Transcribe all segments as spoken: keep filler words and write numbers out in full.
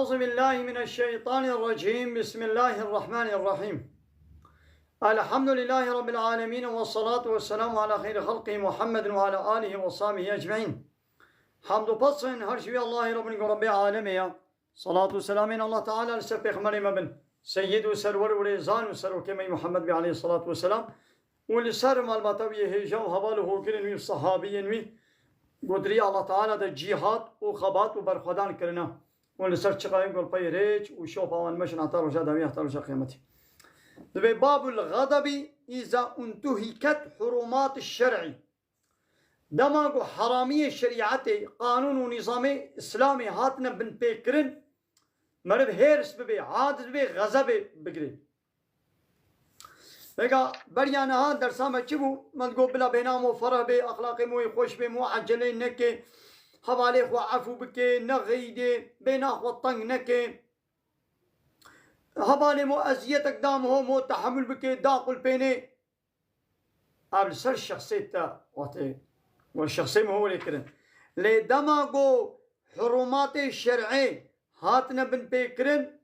أعوذ بالله من الشيطان الرجيم. بسم الله الرحمن الرحيم. الحمد لله رب العالمين، والصلاة والسلام على خير خلقه محمد وعلى آله وصحبه أجمعين. Hamd û pes ên her ji wî Allahê re bin ku Rebbê alemê ya. Salat û selamên Allah Teala li ser Pêxemberê me bin. Seyyid û serwer û rêzan û serokê me Muhammed bî aleyhissalatu vesselam. Û li ser malbata wî yê hêja û heval û hokirên wî û sahabiyên wî gotirî Allah Teala de cîhad û xebat û berxwedan kirine. Û li ser çiqayên ku li pey rêç û şopa wan meşin heta roja dawî, heta roja qiyametî. Divê babul ğadabi îza untuhiket hurumat şer'î. Dema ku heramiyê şerîetê, qanûn û nîzamê Îslamê hatine binpêkirin, meriv hêrs bibe, aciz bibe, xezebê bigire. Vêga beriya niha dersa me çi bû? Me digot bila bêhna mo fereh bê, exlaqê mo yê xweş bê, mo ecelê neke, hevalê xwe efû bike, nexeyîdê, bêhna xwe teng neke. Hevalê mo eziyetek da mo, mo tehemûl bike, da qulpênê. Ev li ser şexsê te, wextê we şexsê min holê kirin. Lê dema ku hurumatê şer'ê hatine binpêkirin,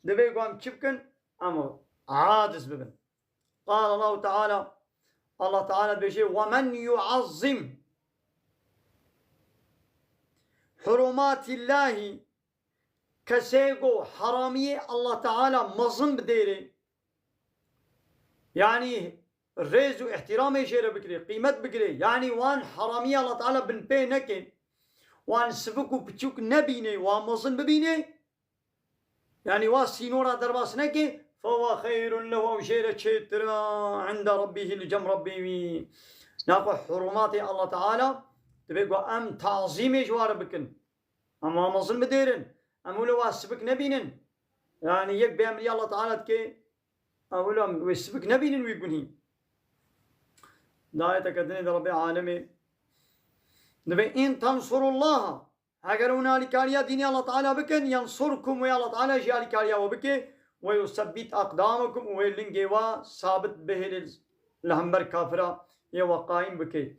divê ku em çi bikin? Em aciz bibin. Qal Allahu Teala, Allah Teala dibêje, "Ve men yuazzim hurumatillahî", kesê ku heramiyê Allah Teala mezin bidêrê, yanî rêz û îhtîramê jê re bikirê, qîmet bigirê, yanî wan heramiyê Allah Teala binpê neke, wan sivik û piçûk nebînê, wan mezin bibînê, yanî wan sînora derbas neke, fehuve xeyrun lehu, ew jê re çêtir e, inda rabbihî, li cem Rabbê wî. Naxwe hurumatê Allah Teala divê ku em tazîmê ji wan re bikin. Em wan mezin bidêrin. Em wilo wan sivik nebînin. Yanî yek bêemrî Allah Teala dike, em wilo em wê sivik nebînin wî gunî. Di ayeteke dinê de Rebbê alemê dibê, "In tensurullaha", heger hûn alîkariya dînê Allah Teala bikin, "yensurkum", wê Allah Teala jî alîkariya we bike, "ve yusebbit aqdamakum", û wê lingê we sabit bihêle li hember kafira yê we qayîm bike.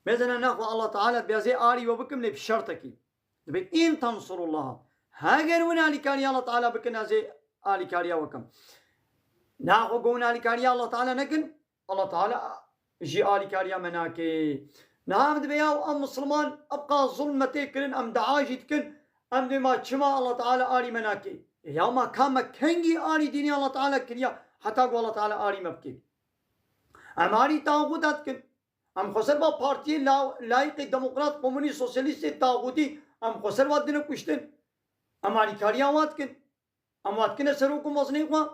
Mesela naxwe Allah Teala dibê ez ê alî we bikim lê bi şertekî. Dibê, "In tensurullaha." Heger hûn alîkariya Allah Teala bikin, ez ê alîkariya we kim. Naxwe ku hûn alîkariya Allah Teala nekin, Allah Teala jî alîkariya me nake. Niha em dibê ya em misilman, ev qas zulm me tê kirin, em dua jî dikin, em dibê ma çima Allah Teala alî me nake? E ya ma ka me kengî alî dînê Allah Teala kiriya, heta ku Allah Teala alî me bike? Em alî taxûta dikin. Em xweser va partiyê la-, layîqê, demokrat, komunîst, sosyalîstê, taxûtî, em xweser va dine kuştin. Em alîkariya wa dikin. Em wa dikine serok û mezinê xwe.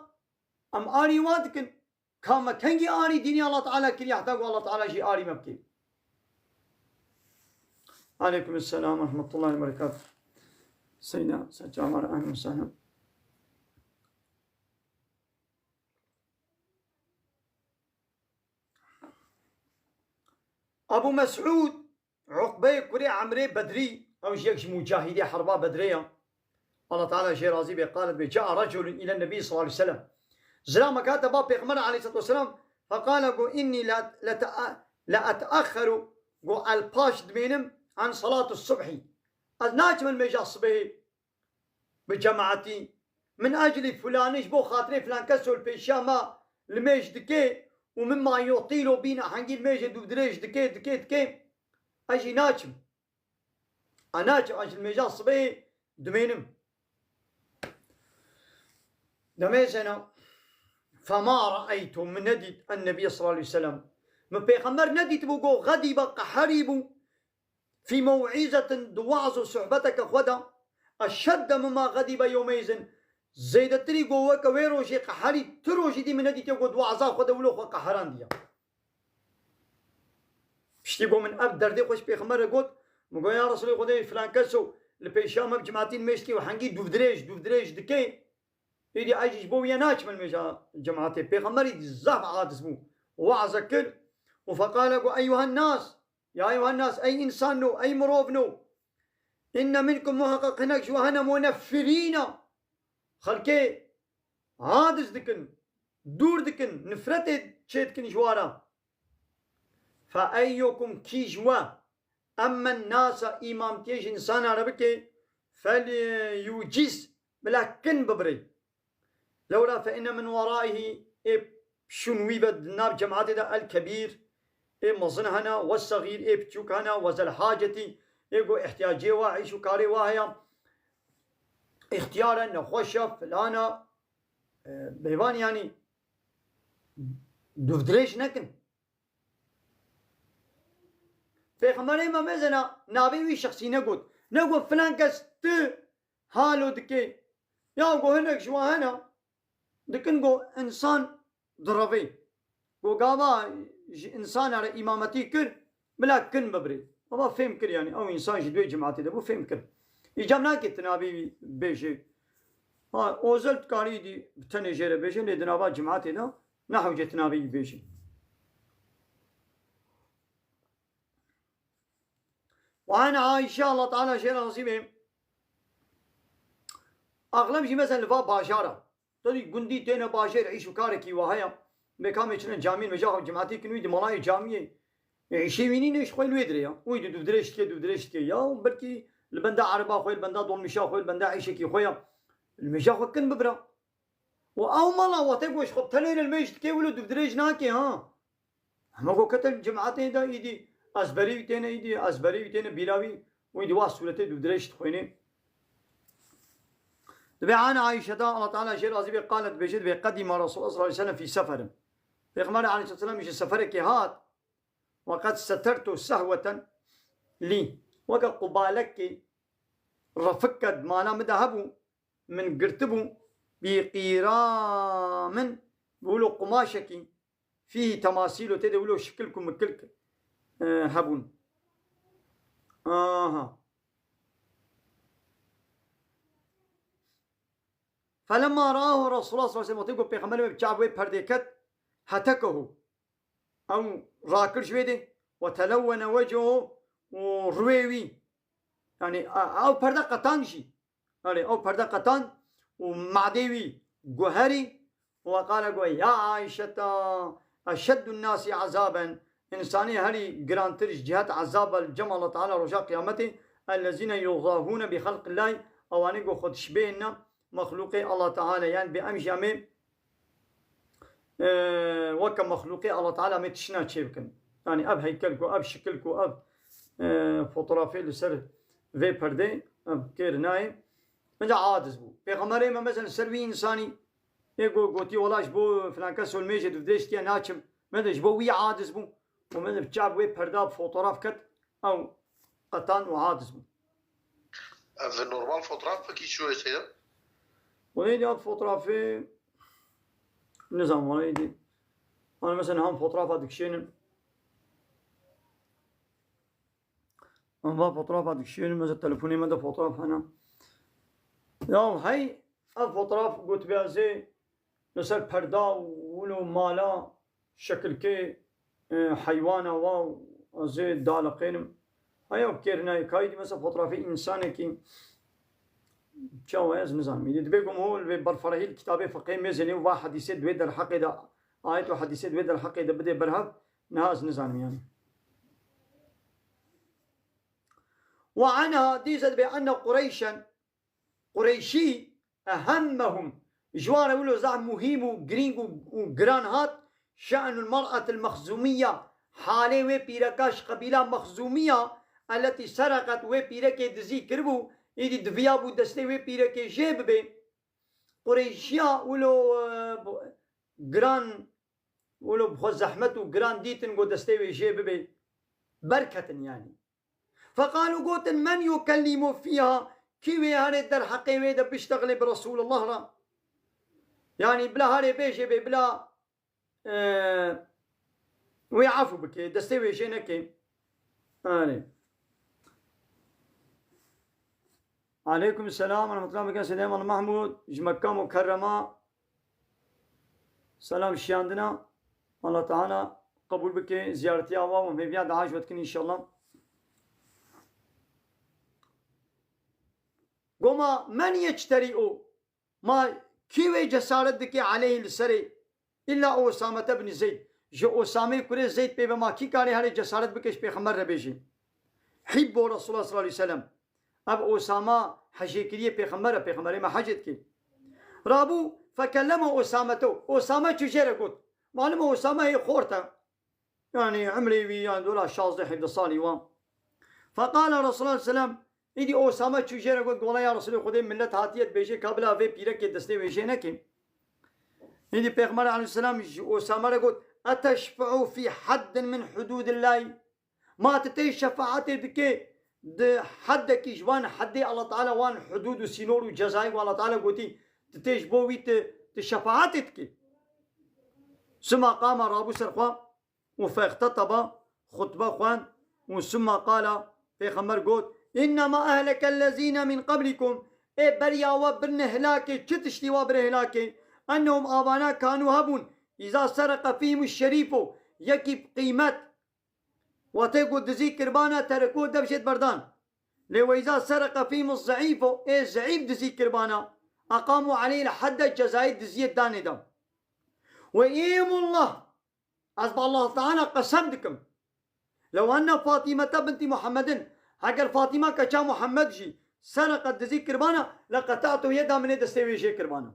Em arî wa dikin. Ka me kengî arî dînî Allah Teala kiriye heta ku Allah Teala jî arî me bike. Aleykum selam ve rahmetullahi ve berekatuhu. Seyna, Seccamar, ehlen ve sehlen. Abu Mes'ud, Uqbeyê kurê Emrê Bedrî, ew jî yek ji mucahîdê herba Bedrê ya. Allah Teala jê razî be, qalet be, caa reculun îlen Nebî sallallahu aleyhi ve sellem. Zilamek hate ba Pêxember aleyhissalatu vesselam, feqale, got, înnî le, le, le eteexxeru, got, el paş dimênim, an salatu subhî. Ez naçim nimêja sibehê bi cemaetî. Min eclî filanî ji bo xatirê filan keso li pêşiya me limêj dike û min ma yutîlu bîne hengî limêjê dûvdirêj dike, dike, dike. Ez jî naçim. Ez naçim, ez ji limêja sibê dimênim. Demê zena, fema re'eytu, min nedît en Nebî sallallahu aleyhi ve sellem. Min Pêxember nedîtibû, got, xedîbe, qeherî bû. Fî mew'izetin, di we'z û suhbeteke xwe de, eşedde mimma xedîbe yewmeîzin, zêdetirî got weke wê rojê qeherî, tu rojî dî min nedîtiye got di we'za xwe de wilo xwe qeherandiye. Piştî got min ev derdê xwe ji Pêxember re got, min got, ya Resûlê Xwedê, filan keso li pêşiya me bi cemaetî nimêj dikê û hengî dûvdirêj, dûvdirêj dike, êdî ez jî ji bo wî ye naçim nimêja cemaetê. Pêxemberî zehf aciz bû, we'ze kir û feqale got, eyyuhen nas, Ya eyuhennas, ey însanno, ey mirovno. Înne minkum, muheqeq hinek ji we hene, muneffirîne. Xelkê aciz dikin, dûr dikin, nifretê çêdikin ji we re. Fe eyyukum, kî ji we emmen nasa, îmamtiyê ji însana re bike, فليوجز, bila kin bibirê. Lewla fe inne min weraihî, ê şûn wî ve di nav cemaetê de el kebîr, ê mezin hene, we sexîr, ê piçûk hene, we zel hacetî, ê go ihtiyacê wa, îş û karê wa heye, îxtiyar e, nexweş e, filan e, e, bêvan yanî dûvdirêj nekin. Pêxemberê me mezena navê wî şexsî negot. Negot filan kes tu halo dike. Ya go hinek ji wan hene, dikin go insan direvê. Go gava ji insana re îmametî kir, bila kin bibirê. Ama fêm kir yanî, ew insan ji duê cemaetê de bû, fêm kir. Îcab nake tu navê wî bêjê. Ha, Ozel dikarî dî bi tenê jê re bêje, lê di nava cemaetê de ne hewce tu navê wî bêjê. Ve an Ayşe, Allah Teala jê razî be, axlem jî mesela li va bajara. Tabii gundî têne bajêr, îş û karekî wa heye. Mekamê çine camî, meja xwe cemaetî kin wî di malayê camiyê. E, îşê wî nîne, îş xwe li wê dirê ya. Wî di dûvdirêj dike, dûvdirêj dike. Ya belkî li benda ereba xwe, li benda dolmîşa xwe, li benda îşekî xwe ya. Li meja xwe kin bibira. Û ew mala wate ku ji xwe tenê li mêj dike, wilo dûvdirêj nake ha. Hema ku kete cemaetê de îdî ezberî wî têne, îdî ezberî wî têne bîra wî, wî di wa sûretê dûvdirêj dixwêne. Dibe an Ayşe de, Allah Teala jê razî be, qalet, dibêje, dibe qedîma Resulullah sallallahu aleyhi ve sellem fî seferin. Pêxember aleyhisselam ji seferekê hat, ve qed setertu sehweten lî. Weke qubalekê refik ke di mala min de hebû, min girtibû, bi qîramin, bi wilo qumaşekî, fîhî temasîl û tê de wilo şikilk û mikilk, e, hebûn. Aha. Felemma raahu Resulullah sallallahu aleyhi ve sellem, wextê ku Pêxemberê me bi çav wê perdê ket, hetekehu. Ew rakir ji wê dê, ve telewwene wecehu, û rûyê wî, yanî, e, ew perde qetan jî. Erê, ew perde qetan û madê wî guherî û qala got, "Ya Ayşeta, eşeddun nasi azaben, însanê herî girantir ji cihet ezaba li cem Allah Teala roja qiyametê, ellezîne yuzahûne bi xelqillahî, ewanê ku xwe dişibêne mexlûqê Allah Teala, yani bê em jî em ê, e, weke mexlûqê Allah Teala em ê tiştine çê bikin." Yani ev heykel ku, ev şikil ku, ev, e, fotoğrafê li ser vê perdê, ev kêr nayê. Mesela aciz bû. Pêxemberê me mesela ser wî însanî ê go-, gotî, "Wela ji bo filan kes ol mêje dûvdêştiye naçim." Me de ji bo wî aciz bû. Û me de bi çav wê perda fotoğraf ket, ew qetan û aciz bû. Ev normal fotoğrafekî çi wê seyda? Wê dî ev fotoğrafê nizam wala êdî. Hani mesela han fotoğrafa dikişênim. Em va fotoğrafa dikişênin, mesela telefonê me de fotoğraf hene. Ya hey, ev fotoğraf gotibe ez ê li ser perda û wilo mala şekilkê, e, heywana wa û ez ê daliqênim. Heya kêrine kayî dî mesela fotoğrafê însanekî çawa ez nizanim. Êdî dibê ku ho li vê berferehî li kitabê fiqhê mêzênê û va hedîsê di wê derheqê de, ayet û hedîsê di wê derheqê de bidê berhev, niha ez nizanim yani. Ve anha, dîse dibe enne Qureyşen, Qureyşî, ehemmehum, ji wan re wilo zaf muhîm û girîng û, û giran hat, şe'nul mer'atil mexzûmiyya, halê wê pîreka ji qebîla Mexzûmiya, elletî sereqet, wê pîrekê dizî kiribû, êdî diviyabû destê wê pîrekê jê bibe. Qureyşiya wilo, e, giran, wilo bi xwe zehmet û giran dîtin, got destê wê jê bibe. Berketin yani. Feqalû, gotin, "Men yukellimu fîha?" Kî wê herê derheqê wê de biştexilê bi Resûlullah re? Yanî bila herê bêjê bê, bila, e, wê efû bike, destê wê jê neke. Erê. Aleykum selam ve rahmetullah, bike Seyda Mahmud, ji Mekka Mukerrema. Selam şiyandina. Allah Teala qebûl bike ziyaretiya wa û hêviya dua ji we dikin înşallah. Goma men yeçterî o. Ma kî wê cesaret dike aleyhî li serê? Îlla Usamete bin Zeyd. Ji Usamê kurê Zeyd pê ve ma kî karê herê cesaret bike ji Pêxember re bêjê? Hîbbo Resulullah sallallahu aleyhi ve sellem. Ev Usama hecê kiriyê pêxember e, pêxemberê me hecê dike. Rabû fekelleme Usameto. Usame çû jê re got. Malum e Usame hê xort e. Yani emrê wî yani dola şazdeh hevdeh salî wan. Feqale Resulullah sallam, îdî Usame çû jê re got, gola ya Resulê Xwedê, millet hatiye dibêje ka bila vê pîrekê destê wê jê neke. Îdî Pêxember aleyhisselam ji Usame re got, eteşfe'u fî haddin min hududillahî? Ma tu tê şefaetê dikê di heddekî ji van heddê Allah Teala, wan hudud û sînor û cezayê ku Allah Teala gotî, tu tê ji bo wî tu, tu şefaetê dikê? Suma qama, rabû ser xwe û fexteteba, xutbe xwend û suma qala, Pêxember got, innema ehlekellezîne min qablikum, ê beriya we birine hilakê, çi tiştî wa bire hilakê? Ennehum avana kanu hebûn, îza sereqe fîhim şerîfo, yekî bi qîmet, Watê ku dizî kirbana tereko dev jêt berdan. Lê weyza sereqe fîm zeîfo, ê zeîf dizî kirbana. Aqamu aleyhil hedde, cezayê diziyê danê da. Ve îmullah, ez bi Allah Teala qesem dikim. Lew enne Fatîmete bintî Muhammedin, heger Fatîma keça Muhammed jî sereqe dizî kirbana, leqeta'tu yeda, min ê destê wê jê kirbana.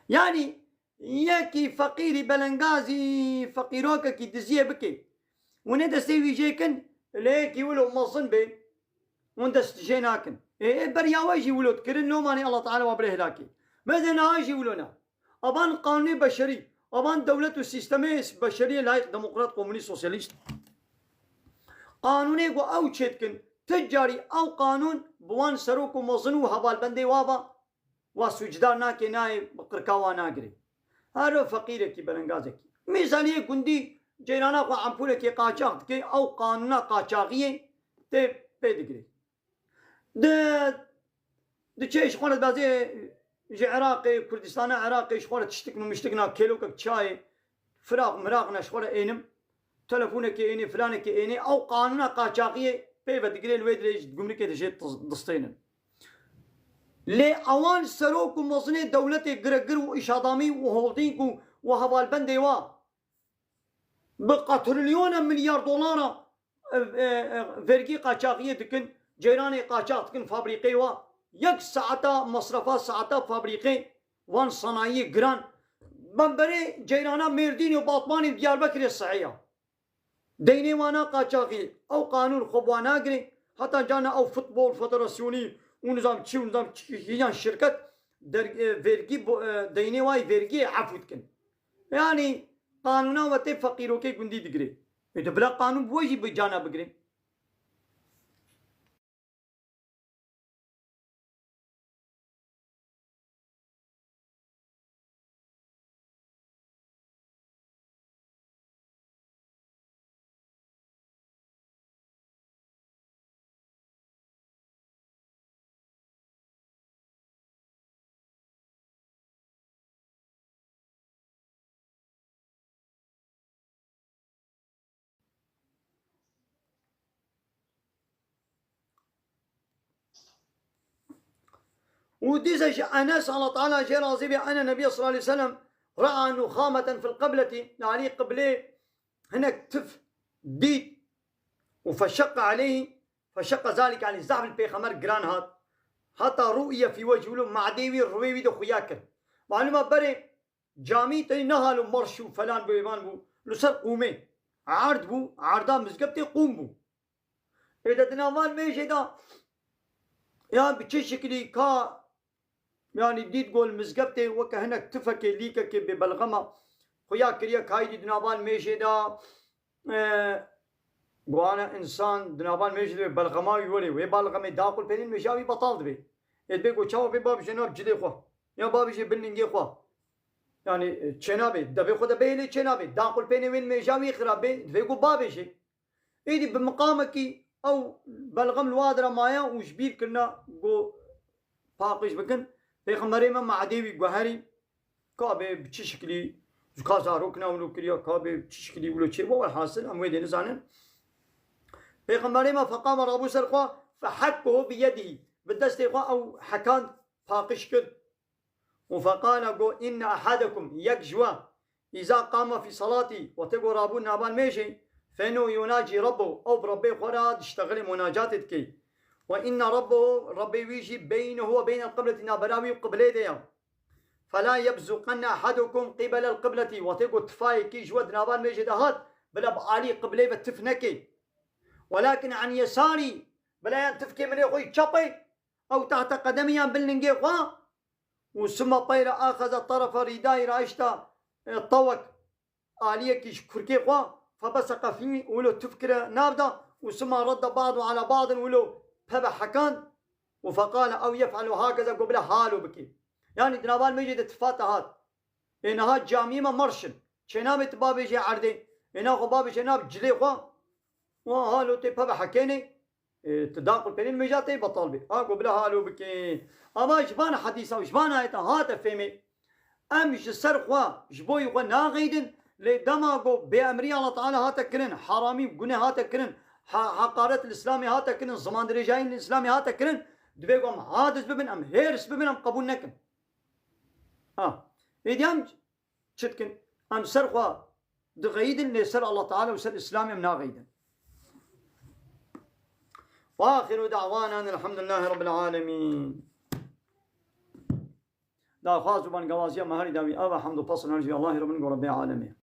Yani, Yekî feqîrî belengazî feqîrokekî diziyê bike. Hûn ê destê wî jê kin, lê yekî wilo mezin bê, hûn dest jê nakin. Ê, ê beriya we jî wilo dikirin, lomanê Allah Teala wa bire hilakê. Meze niha jî wilo ne. Aban qanûnê beşerî, aban dewlet û sîstemê beşeriyê layîq, demokrat, komunîst, sosyalîst. Qanûnê ku ew çêdikin, ti carî ew qanûn bi wan serok û mezin û hevalbendê wa va, wa sûcdar nake, nayê bi qirka wa nagirê. Her o feqîrekî, belengazekî. Mîsaliyê gundî ceyrana xwe empûlekê qaçax dike, ew qanûna qaçaxiyê tê pê digirê. Di, diçe ji xwe re dibazê ji Iraqê, Kurdistana Iraqê ji xwe re tiştik miştik na kêlokek çayê, firaq miraq ne ji xwe re ênim. Telefonekê ênê, filanekê ênê, ew qanûna qaçaxiyê pê ve digirê, li wê dirê ji gumrikê dijê distênin. Lê ewan serok û mezinê dewletê giregir û îşadamî û holdîng û, û hevalbendê wa bi qatrilyonan milyar dolara, e, e, e, vergî qaçaxiyê dikin, ceyranê qaçax dikin fabrîqê wa. Yek saeta, mesrefa saeta fabrîqê wan sanayiyê giran, bemberê ceyrana Mêrdînê û Batmanê û Diyarbekirê siheya. Deynê wana qaçaxî, ew qanûn xwe bi wan nagirê, heta carna ew futbol federasyonî û nizam çi û nizam çi, yan şirket der-, e, vergî bo-, e, deynê wayî vergiyê efû dikin. Yanî qanûna we tê feqîrokê gundî digirê. Ê de bila qanûn bi we jî bi cana bigirê. Û dîse ji Enes, Allah Teala jê razî be, ene Nebiye sallallahu aleyhi ve sellem raa nuxameten fil qibleti, yani qiblê hinek tif dît û feşeqqa aleyhi, feşeqqa zalik, yani zaf li pêxemer giran hat. Heta ru'iye fî wecihî, madê wî, rûyê wî de xuya kir. Malûma berê camî tenê nehalo marş û felan bû, êvan bû. Li ser qûmê erd bû, erda mizgeftê qûm bû. Ê de di nav van mêjê de, ya bi çi şiklî ka, yanî dît gol mizgeftê weke hinek tifekê, lîkekê bê belxema xuya kiriye, kayî dî di nav van mêjê de, e, guhane însan di nav van mêjê de belxema wî werê, wê belxemê daqul pênên mêja wî betal dibe. Ê dibê ku çawa bê babijê nav cidê xwe, ya babijê bin lingê xwe. Yanî, e, çênabê, devê xwe de bê lê çênabê. Daqul pênê wên mêja wî xirab bê, divê ku babêjê. Êdî bi miqamekî ew belxem li wa dira maye û ji bîr kirina ku paqij bikin. Pêxemberê me madê wî guherî, ka bê bi çi şiklî, ji ka zarok ne wilo kiriya, ka bê bi çi şiklî wilo çê bû, welhasil em wê dê nizanin. Pêxemberê me feqama rabû ser xwe, fehekkuhu bi yedihî, bi destê xwe ew hekand, paqij kir. Û feqala, got, inne ahadekum, yek ji we, îza qama fî salatî, wextê ku rabû nav van mêjê, feno yunacî Rabbo, ew bi Rebbê xwe re diştexilê, munacatê dikey. Ve inne Rabbehu, Rabbê wî jî beynehu ve beynel qibleti, navbera wî û qiblê de ye. Fela yebzuqenne ahadukum qibelel qibleti. Wextê ku tifayekî ji we di nava mêjê de hat, bila bi alî qiblê ve tif neke. Welakin an yesarî, bila yan tifkê min ê xwe yî çepê, ew tahte qedemî yan bin lingê xwe. Û sima peyre axeze terefe rîdayî, rahişta, e, tawek, aliyekî ji kurkê xwe, febeseke fî, wilo tif kire nav de, û sima redde ba'du ala ba'din, wilo peve hekand, û feqale ew yef'elu hakeza, got bila halo bike. Yanî di nava mêjê de tifate hat. Ê niha camiyê me merş in. Çênabê tu babêjê erdê. Ê naxwe babêjê nav cilê xwe. Û halo tê peve hekênê. E, tu da qurpênê mêja tê betal bê. Ha, got bila halo bike. Ama ji van hedîsa û ji van ayeta hate fêmê. Em ji ser xwe, ji bo yî xwe naxeydin, lê dema ku bêemrî Allah Teala hate kirin, haramî û guneh hate kirin, ha-, heqaret li Îslamê hate kirin, zimandirêjayî li Îslamê hate kirin, divê ku em hadis bibin, em hêrs bibin, em qebûl nekin. Ha. Êdî em çi dikin? Em ser xwe dixeyidin, lê ser Allah Teala û ser Îslamê em naxeyidin. Ve axiru da'wana elhamdülillahi rabbil alemin. Daxwaz û bangewaziya me herî dawî ev e, hemd û pesn her ji Allahî re bin, go Rebbê alemê.